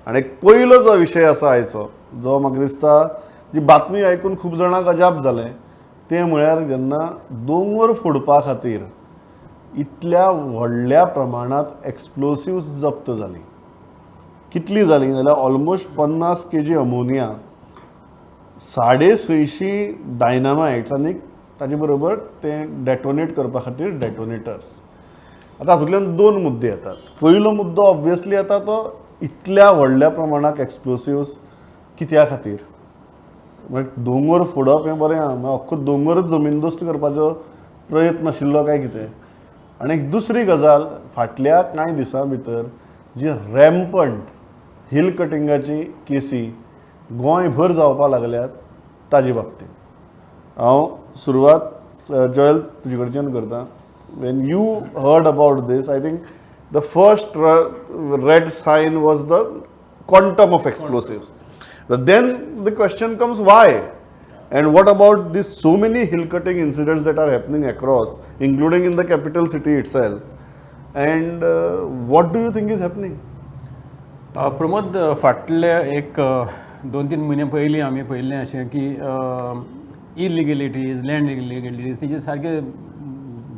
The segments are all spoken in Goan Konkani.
आनी एक पयलो जो विशय आसा आयचो, जो म्हाका दिसता जी बातमी आयकून खूब जाणांक अजाप जालें, तें म्हळ्यार जेन्ना दोंगर फोडपा खातीर इतल्या व्हडल्या प्रमाणांत एक्सप्लोसिव्स जप्त जाली. कितली जाली जाल्यार ऑलमोस्ट 50 केजी अमोनिया, 650 डायनामायट्स आनी ताजे बरोबर तें डेटोनेट करपा खातीर डेटोनेटर्स. आतां हातूंतल्यान दोन मुद्दे येतात. पयलो मुद्दो ऑब्वियसली येता तो इतल्या व्हडल्या प्रमाणाक एक्सप्लोसिव्स कित्या खातीर? मागीर दोंगर फोडप हें बरें आहा, मागीर अख्खो दोंगरच जमीनदोस्त करपाचो प्रयत्न आशिल्लो काय कितें? आनी एक दुसरी गजाल, फाटल्या कांय दिसां भितर जी रॅम्पंट हिल कटिंगाची केसी गोंयभर जावपाक लागल्यात, ताजे बाबतींत हांव सुरवात जॉयल तुजे कडच्यान करता. When you heard about this, I think the first red sign was the quantum of explosives. Then the question comes, why? And what about this so many hill cutting incidents that are happening across, including in the capital city itself? And what do you think is happening? Pramod, फाटले एक 2-3 म्हयने पयलीं आमी पळयल्लें अशें की इलिगेलिटीज, लँड इलिगेलिटीज, तेजे सारके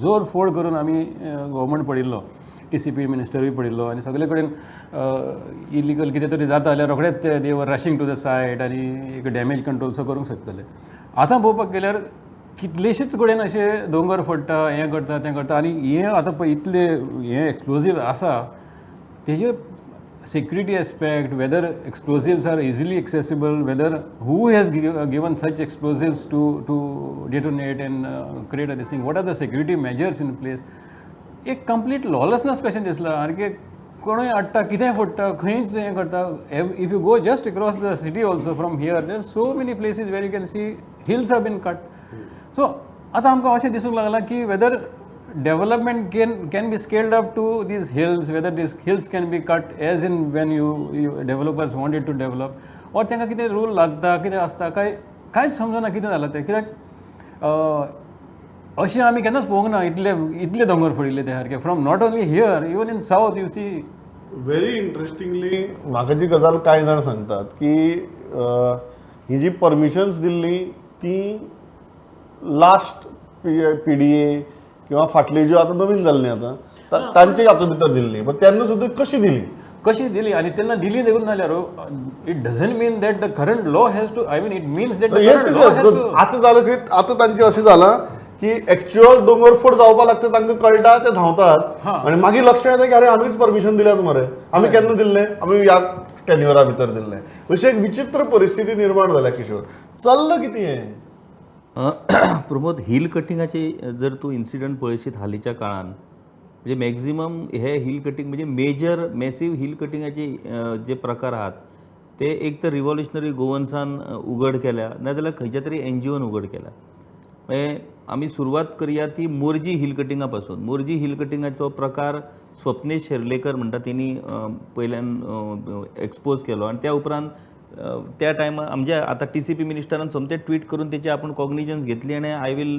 जोर फोड करून आमी गव्हर्मेंट पडिल्लो, टीसीपी मिनिस्टरूय पडिल्लो आनी सगळे कडेन इलिगल कितें तरी जाता जाल्यार रोखडेच ते they were rushing to the site आनी एक डॅमेज कंट्रोलसो करूंक शकतले. आतां पळोवपाक गेल्यार कितलेशेच कडेन अशे दोंगर फोडटा, हें करता, तें करता आनी हें आतां पळय इतले हें एक्सप्लोजीव आसा, तेजे security aspect, whether explosives are easily accessible, whether who has given such explosives to detonate and create a this thing, what are the security measures in place? एक कंप्लीट लॉलेसनेस कशें दिसलां सारकें. कोणूय हाडटा, कितेंय फोडटा, खंयच हें करता. If you go just across the city also from here, there so many places where you can see hills have been cut. So आतां आमकां अशें दिसूंक लागलां की whether development can be scaled up to these hills, whether these hills can be cut as in when you developers wanted to develop, or तांकां कितें रूल लागता, कितें आसता काय, कांयच समजना कितें जालां तें. कित्याक अशें आमी केन्नाच पळोवंक ना इतले इतले दोंगर फोडिल्ले ते सारके, from not only here, even in south you see. Very interestingly, म्हाका जी गजाल कांय जाण सांगतात की ही जी परमिशन्स दिल्ली ती लास्ट पीडीए किंवा फाटली ज्यो आतां नवीन जाल्ली आतां तांचे हातूंत भितर दिल्ली, पण तेन्ना सुद्दां कशी दिली? कशी दिली आणि त्यांना दिली देखून जाल्यार it doesn't mean that the current law has to, I mean, it means that आतां जालें खंय, आतां तांचें अशें जालां की एक्च्युअल दोंगरफोड जावपाक लागता, तांकां कळटा, ते धांवतात आनी मागीर लक्षात येता की अरे, आमीच परमिशन दिल्यात मरे, आमी केन्ना दिल्लें? आमी ह्या टेन्युअरा भितर दिल्लें. अशी एक विचित्र परिस्थिती निर्माण जाल्या. किशोर, चल्लां कितें हें? प्रमोद, हिल कटिंगाचे जर तूं इन्सिडंट पळयशीत हालींच्या काळान, म्हणजे मॅक्झिमम हे हिल कटिंग, म्हणजे मेजर मॅसीव हिल कटिंगाचे जे प्रकार आहात, ते एक तर रिव्होल्युशनरी गोवन्सान उघड केल्या, नाजाल्यार खंयच्या तरी एनजीओन उघड केल्या. म्हणजे आमी सुरवात करया ती मोरजी हिल कटिंगा पासून. मोरजी हिल कटिंगाचो प्रकार स्वप्नेश शेर्लेकर म्हणटा तेणी पयल्यान एक्सपोज केलो आनी त्या उपरांत त्या टायमार आमच्या आतां टीसीपी मिनिस्टरान सोमतें ट्वीट करून तेची आपूण कॉग्निजन्स घेतली आनी "I will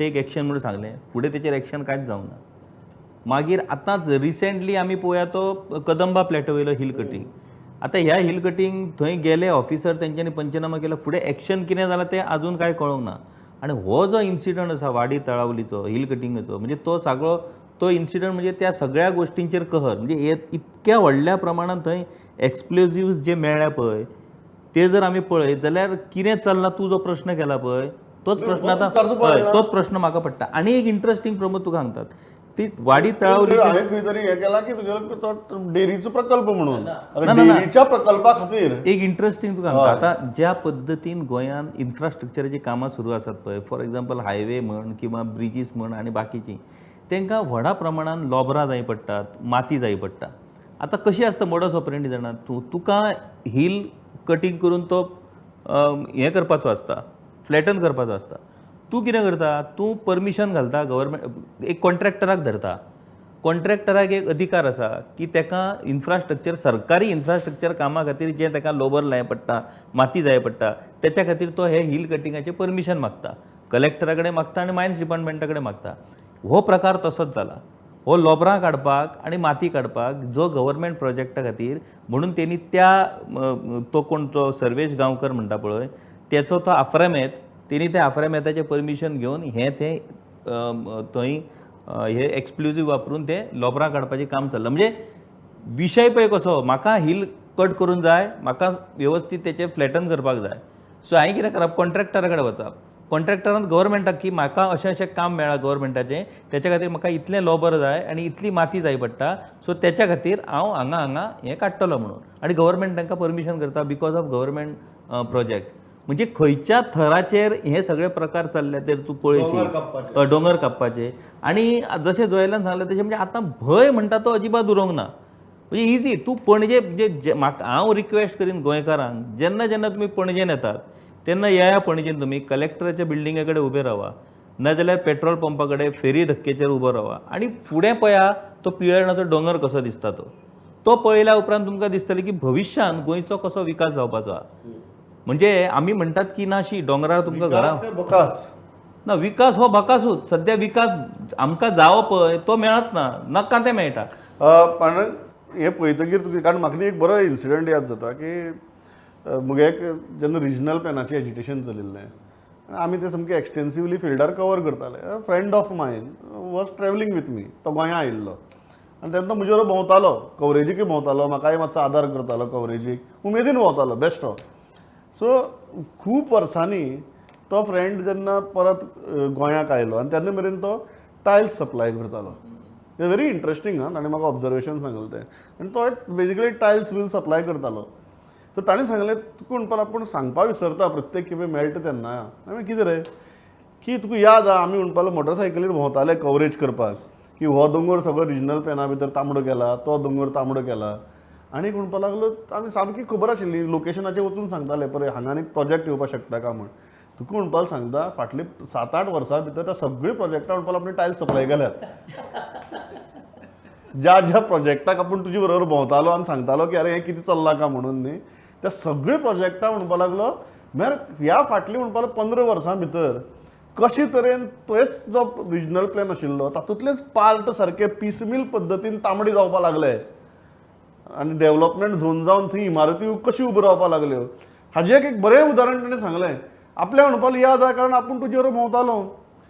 take action" म्हणून सांगलें. फुडें तेचेर एक्शन कांयच जावंक ना. मागीर आतांच रिसेंटली आमी पळोवया तो कदंबा प्लॅटो वयलो हिल कटींग. आतां ह्या हिल कटींग थंय गेले ऑफिसर, तेंच्यांनी पंचनामा केला, फुडें एक्शन कितें जालां तें आजून कांय कळोंक ना. आनी हो जो इन्सिडंट आसा वाडी तळावलीचो हिल कटिंगाचो, म्हणजे तो सगळो तो इन्सिडंट म्हणजे त्या सगळ्या गोश्टींचेर कहर. म्हणजे हे इतक्या व्हडल्या प्रमाणान थंय एक्सप्लोजिव्स जे मेळ्ळ्या पळय, ते जर आमी पळयत जाल्यार कितें चल्लां, तूं जो प्रश्न केला पळय, तोच प्रश्न आतां विचारचो पडला. हय, तोच प्रश्न म्हाका पडटा. आनी एक इंट्रस्टींग, प्रमोद, तुका सांगतात ती वाडी तळावली हांवें खंय तरी हें केलां की तुगेलो तो डेअरीचो प्रकल्प म्हणून आतां ना, ना. डेअरीच्या प्रकल्पा खातीर. एक इंट्रस्टींग तुका सांगता. आतां ज्या पद्दतीन गोंयांत इन्फ्रास्ट्रक्चराची कामां सुरू आसात पळय, फॉर एक्झाम्पल हायवे म्हण किंवा ब्रिजीस म्हण आनी बाकीचीं, तांकां व्हडा प्रमाणान लोबरां जाय पडटात, माती जाय पडटा. आतां कशी आसता मोडस ऑपरेंडी जाणा तूं? तुका हिल कटींग करून तो हें करपाचो आसता, फ्लॅटन करपाचो आसता. तूं कितें करता? तूं परमिशन घालता गव्हर्मेंट, एक कॉन्ट्रॅक्टराक धरता. कॉन्ट्रॅक्टराक एक अधिकार आसा की ताका इन्फ्रास्ट्रक्चर, सरकारी इन्फ्रास्ट्रक्चर कामा खातीर जें ताका लोबर लाय पडटा, माती जाय पडटा, तेच्या खातीर तो हे हिल कटिंगाचें परमिशन मागता, कलेक्टरा कडेन मागता आनी मायन्स डिपार्टमेंटा कडेन मागता. हो प्रकार तसोच जाला. हो लोबरां काडपाक आनी माती काडपाक जो गव्हर्मेंट प्रोजेक्टा खातीर म्हणून तेणी त्या तो कोण तो सर्वेश गांवकर म्हणटा पळय तेचो तो आफ्रामेत तेणी त्या आफ्रामेताचें परमिशन घेवन हें तें थंय हे एक्सप्लोजीव वापरून ते लोबरां काडपाचें काम चल्लां. म्हणजे विशय पळय कसो, म्हाका हिल कट करून जाय, म्हाका वेवस्थीत तेचें फ्लॅटन करपाक जाय. सो हांवें कितें करप, कॉन्ट्रॅक्टरा कडेन वचप, कॉन्ट्रॅक्टरान गव्हर्मेंटाक की म्हाका अशें अशें काम मेळ्ळां गव्हर्मेंटाचें, तेच्या खातीर म्हाका इतलें लोबर जाय आनी इतली माती जाय पडटा, सो तेच्या खातीर हांव हांगा हांगा हें काडटलो म्हणून. आनी गव्हर्मेंट तांकां परमिशन करता because of government project. म्हणजे खंयच्या थराचेर हे सगळे प्रकार चल्ले ते तूं पळयशी, दोंगर कापपाचे. आनी जशें जोयलान सांगलें तशें म्हणजे आतां भंय म्हणटा तो अजिबात उरोंक ना. म्हणजे इजी तूं पणजे म्हणजे म्हाका हांव रिक्वेस्ट करीन गोंयकारांक, जेन्ना जेन्ना तुमी पणजेन येतात तेन्ना येया पणजेन तुमी कलेक्टराच्या बिल्डिंगे कडेन उबे रावा, नाजाल्यार पेट्रोल पंपा कडेन फेरी धक्केचेर उबो रावा आनी फुडें पळया तो पिळर्णाचो दोंगर कसो दिसता तो, तो पळयल्या उपरांत तुमकां दिसतलें की भविश्यांत गोंयचो कसो विकास जावपाचो आहा. म्हणजे आमी म्हणटात की ना शी दोंगरार तुमकां घरां बकास ना, विकास हो बकासूच. सद्या विकास आमकां जावो पळय तो मेळत ना, नाका तें मेळटा. पण हें पळयतकीर तुका, कारण म्हाका न्ही एक बरो इन्सिडंट याद जाता की म्हगे एक जेन्ना रिजनल प्लॅनाचें एजिटेशन चलिल्लें आमी तें सामकें एक्सटेन्सिवली फिल्डार कवर करताले. Friend of mine was travelling with me, तो गोंयां आयिल्लो आनी तेन्ना तो म्हजे बरोबर भोंवतालो, कवरेजीकय भोंवतालो, म्हाकाय मातसो आदार करतालो कवरेजीक, उमेदीन भोंवतालो बेश्टो. सो खूब वर्सांनी तो फ्रेंड जेन्ना परत गोंयाक आयलो आनी तेन्ना मेरेन तो टायल्स सप्लाय करतालो. व्हेरी इंट्रस्टींग आं, ताणें म्हाका ऑब्जर्वेशन सांगलें तें. आनी तो बेजिकली टायल्स बीन सप्लाय करतालो. तर ताणें सांगलें तुका म्हणपाक आपूण सांगपा विसरता प्रत्येक खेपे मेळटा तेन्ना. हांवें कितें रे की तुका याद आहा आमी म्हणपाक मोटरसायकलीर भोंवताले कवरेज करपाक की हो दोंगर सगळो रिजनल प्लॅना भितर तांबडो केला, तो दोंगर तांबडो केला. आनी म्हणपाक लागलो आमी सामकी खबर आशिल्ली लोकेशनाचेर वचून सांगताले पळय हांगा एक प्रोजेक्ट येवपाक शकता का म्हण. तुका म्हणपाक सांगता फाटले 7-8 वर्सां भितर त्या सगळीं प्रोजेक्टां म्हणपाक आपणे टायल्स सप्लाय केल्यात. ज्या ज्या प्रोजेक्टाक आपूण तुजे बरोबर भोंवतालो आनी सांगतालो की अरे हें कितें चल्लां का म्हणून न्ही, त्या सगळे प्रोजेक्टां म्हणपाक लागलो म्हळ्यार ह्या फाटली म्हणपाक 15 वर्सां भितर कशे तरेन तोच जो रिजनल प्लॅन आशिल्लो तातूंतलेच पार्ट सारके पिसमील पद्दतीन तांबडे जावपाक लागले आनी डेव्हलपमेंट झोन जावन थंय इमारती कशी उब्यो रावपाक लागल्यो हाजें एक बरें उदाहरण ताणें सांगलें. आपल्या म्हणपाक याद आहा कारण आपूण तुजे बरोबर भोंवतालो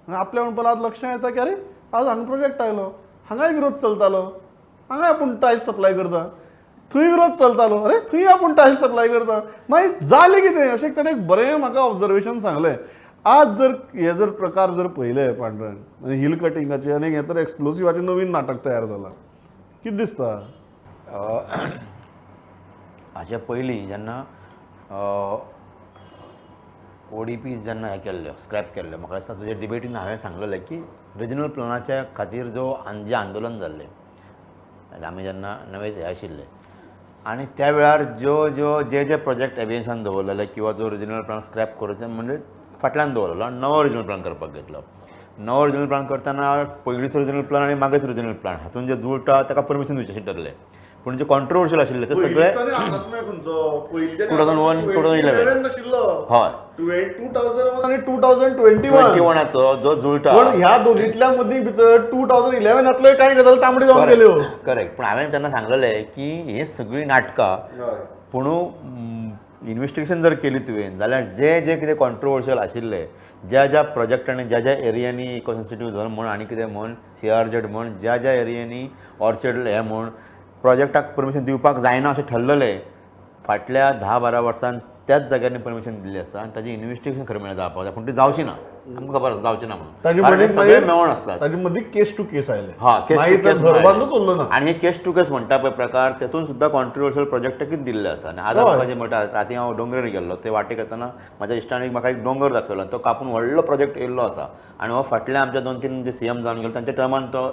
आनी आपल्या म्हणपाक आज लक्षां येता की अरे आज हांगा प्रोजेक्ट आयलो, हांगाय विरोध चलतालो, हांगाय आपूण टायल्स सप्लाय करता, थंय विरोध चलतालो, अरे थंय आपूण टायल्स सप्लाय करता, मागीर जालें कितें अशें ताणें एक बरें म्हाका ऑब्जर्वेशन सांगलें. आज जर हे जर प्रकार जर पळयले पांडुरंग आनी हिल कटिंगाचे आनी हें तर एक्सप्लोसिवाचें नवीन नाटक तयार जालां, कितें दिसता? हाच्या पयलीं जेन्ना ओडीपी जेन्ना हें केल्ल्यो स्क्रॅप केल्ल्यो, म्हाका दिसता तुज्या डिबेटीन हांवें सांगलेलें की रिजनल प्लॅनाच्या खातीर जो जें आंदोलन जाल्लें आमी जेन्ना नवेच हे आशिल्ले आनी त्या वेळार ज्यो ज्यो जे जे प्रोजेक्ट एबियन्सान दवरलेले किंवा जो रिजनल प्लॅन स्क्रॅप करूचे म्हणजे फाटल्यान दवरलेलो आनी नवो रिजनल प्लॅन करपाक घेतलो. नवो रिजनल प्लॅन करतना पयलींचो रिजनल प्लॅन आनी मागीरचो रिजनल प्लॅन हातून जे जुळटा ताका परमिशन दिवचें अशें ठरलें. पूण जे कॉन्ट्रोवर्शियल आशिल्ले ते सगळे 2001 2011 हय 2001 आनी 2021 21 जो जुळटा पण ह्या दोनीतल्या मदीं भितर 2011 कांय गजाल तांबडी जावन गेल्यो. करेक्ट. पूण हांवें तेन्ना सांगलेलें की हे सगळीं नाटकां पूण इन्वेस्टिगेशन जर केली तुवें जाल्यार जे जे कितें कॉन्ट्रोवर्शियल आशिल्ले ज्या ज्या प्रोजेक्टांनी ज्या ज्या एरियांनी इको सेन्सिटीव झोन म्हण आनी कितें म्हण CRZ म्हण ज्या ज्या एरियांनी ऑर्चर्ड हें म्हण प्रोजेक्टाक परमिशन दिवपाक जायना अशें ठरलेलें फाटल्या 10-12 वर्सान त्याच जाग्यांनी परमिशन दिल्ली आसा आनी ताजें इन्वेस्टिगेशन खरें म्हळ्यार जावपाक जाय, पूण ती जावची ना, आमकां खबर आसा जावची ना म्हणून, सगळे मेवण आसतात. ताजे मदीं केस टू केस आयले, हा केस धरबांदूच उरलो ना. आनी हे केस टू केस म्हणटा पळय प्रकार तेतून सुद्दां कॉन्ट्रोवर्शियल प्रोजेक्टाकूच दिल्ले आसा. आनी आज म्हाका जें म्हणटा राती हांव दोंगरेर गेल्लो ते वाटेक येतना म्हाज्या इश्टान म्हाका एक दोंगर दाखयलो, तो कापून व्हडलो प्रोजेक्ट येयल्लो आसा आनी हो फाटल्या आमच्या 2-3 जे CM जावन गेलो तांच्या टर्मान तो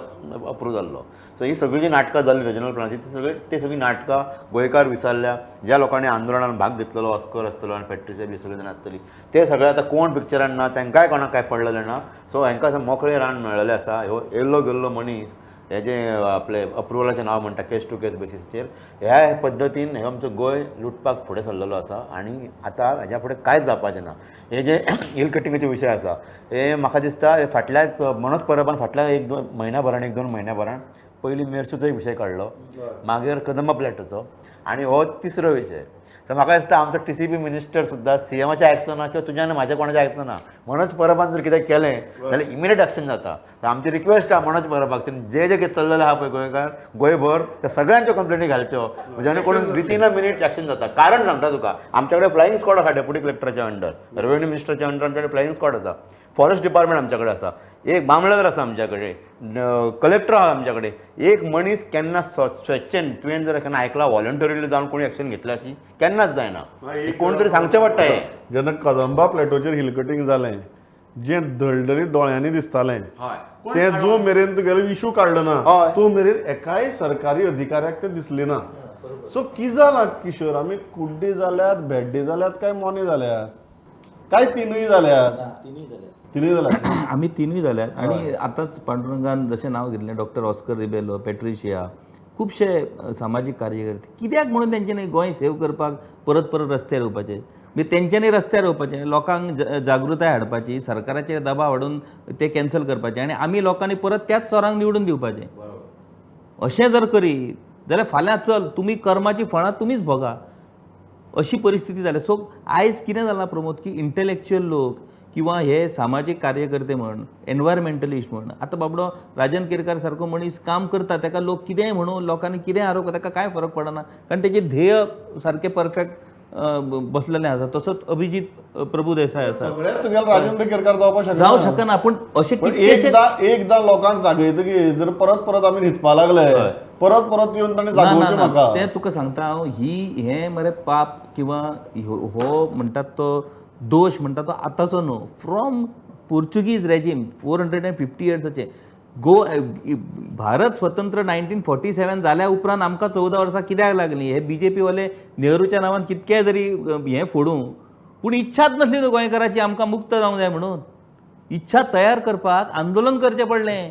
अप्रूव जाल्लो. सो ही सगळीं जी नाटकां जाल्लीं रिजनल प्लॅनाची ती सगळीं नाटकां गोंयकार विसरल्या, ज्या लोकांनी आंदोलनान भाग घेतलेलो ऑस्कर आसतलो आनी फॅक्टरीचे बी सगळे जाण आसतली ते सगळे आतां कोण पिक्चरान ना, तांकांय कोणाक कांय पडलेलें ना. सो हांकां मोकळें रान मेळ्ळेलें आसा. ह्यो येयल्लो गेल्लो मनीस हे जे आपले अप्रुवलाचें नांव म्हणटा केस टू केस बेसीसचेर ह्या पद्दतीन हे आमचो गोंय लुटपाक फुडें सरलेलो आसा आनी आतां हेज्या फुडें कांयच जावपाचें ना. हे जे हिल कटिंगाचे विशय आसा हे म्हाका दिसता हे फाटल्याच मनोज परबान फाटल्या एक दोन म्हयन्या भरान एक दोन म्हयन्या भरान पयलीं मेरसूचो एक विशय काडलो, मागीर कदंबा प्लॅटोचो आनी हो तिसरो विशय. सो म्हाका दिसता आमचो टीसीपी मिनिस्टर सुद्दां सीएमाचें आयकचो ना किंवा तुज्या आनी म्हाज्या कोणाचें आयकचो ना. मनोज परबान जर कितें केलें जाल्यार इमिडिएट एक्शन जाता. सो आमची रिक्वेस्ट आहा मनोज परबाक, तेणी जे जे कितें चल्लेलें आहा पळय गोंयकार गोंयभर त्या सगळ्यांच्यो कंप्लेनी घालच्यो जेणे करून विथीन अ मिनीट एक्शन जाता. कारण सांगता तुका, आमच्या कडेन फ्लायिंग स्कॉड आसा डेप्युटी कलेक्टराच्या अंडर, रेवेन्यू मिनिस्टराच्या अंडर आमच्या कडेन फ्लायिंग स्कॉड आसा, फॉरेस्ट डिपार्टमेंट आमच्या कडेन आसा, एक मामलेदार आसा आमच्या कडेन, कलेक्टर आहा आमच्या कडेन. एक मनीस केन्ना स्वेच्छेन तुवें जर केन्ना आयकला व्हॉलंटरीली जावन कोणी एक्शन घेतल्या अशी केन्नाच जायना. कोण तरी सांगचें पडटा हें. जेन्ना कदंबा प्लॅटोचेर हिल कटिंग जालें, जें दळदळीत दोळ्यांनी दिसतालें तें जो मेरेन तुगेलो इशू काडलो ना तो मेरेन एकाय सरकारी अधिकाऱ्याक तें दिसलें ना. सो कितें जालां किशोर, आमी कुड्डे जाल्यात, भेड्डे जाल्यात काय मोने जाल्यात, काय तिनूय जाल्यात? तिनूय जाल्यात. आमी तिनूय जाल्यात. आनी आतांच पांडुरंगान जशें नांव घेतलें डॉक्टर ऑस्कर रिबेलो, पेट्रिशिया, खुबशे सामाजीक कार्यकर्ते कित्याक म्हणून तेंच्यांनी गोंय सेव करपाक परत परत रस्त्यार येवपाचें, म्हणजे तेंच्यांनी रस्त्यार येवपाचें, लोकांक जागृताय हाडपाची, सरकाराचेर दबाव हाडून ते कॅन्सल करपाचे आनी आमी लोकांनी परत त्याच चोरांक निवडून दिवपाचें. अशें जर करीत जाल्यार फाल्यां चल तुमी कर्माची फळां तुमीच भोगा अशी परिस्थिती जाल्या. सो आयज कितें जालां प्रमोद, की इंटलेक्च्युअल लोक किंवा हे सामाजीक कार्यकर्ते म्हण, एनवायरमेंटलिस्ट म्हण, आतां बाबडो राजन केरकार सारको मनीस काम करता, ताका लोक कितेंय म्हणून लोकांनी कितेंय आरोप, ताका कांय फरक पडना, कारण तेजें ध्येय सारकें परफेक्ट बसलेलें आसा. तसोच अभिजीत प्रभुदेसाय आसा. सगळेच तुगेले राजेंद्र केरकार जावपाक शकना, जावं शकना, पूण अशें पण कितलेशेच एकदा एकदा लोकांक जागयतकीर जर परत परत आमी न्हिदपा लागले, परत परत येवन ताणें ना, ना, जागोवचें ना. म्हाका. तें तुका सांगता हांव, ही हें मरे पाप किंवा हो म्हणटात तो दोश म्हणटा तो आतांचो न्हू, फ्रॉम पोर्चुगीज रेजीम 450 इयर्साचे गो भारत स्वतंत्र 1947 जाल्या उपरांत आमकां 14 वर्सां कित्याक लागलीं? हे बीजेपी वाले नेहरूच्या नांवान कितकेय जरी हें फोडूं, पूण इच्छाच नासली न्हू गोंयकाराची आमकां मुक्त जावंक जाय म्हणून. इच्छा तयार करपाक आंदोलन करचें पडलें.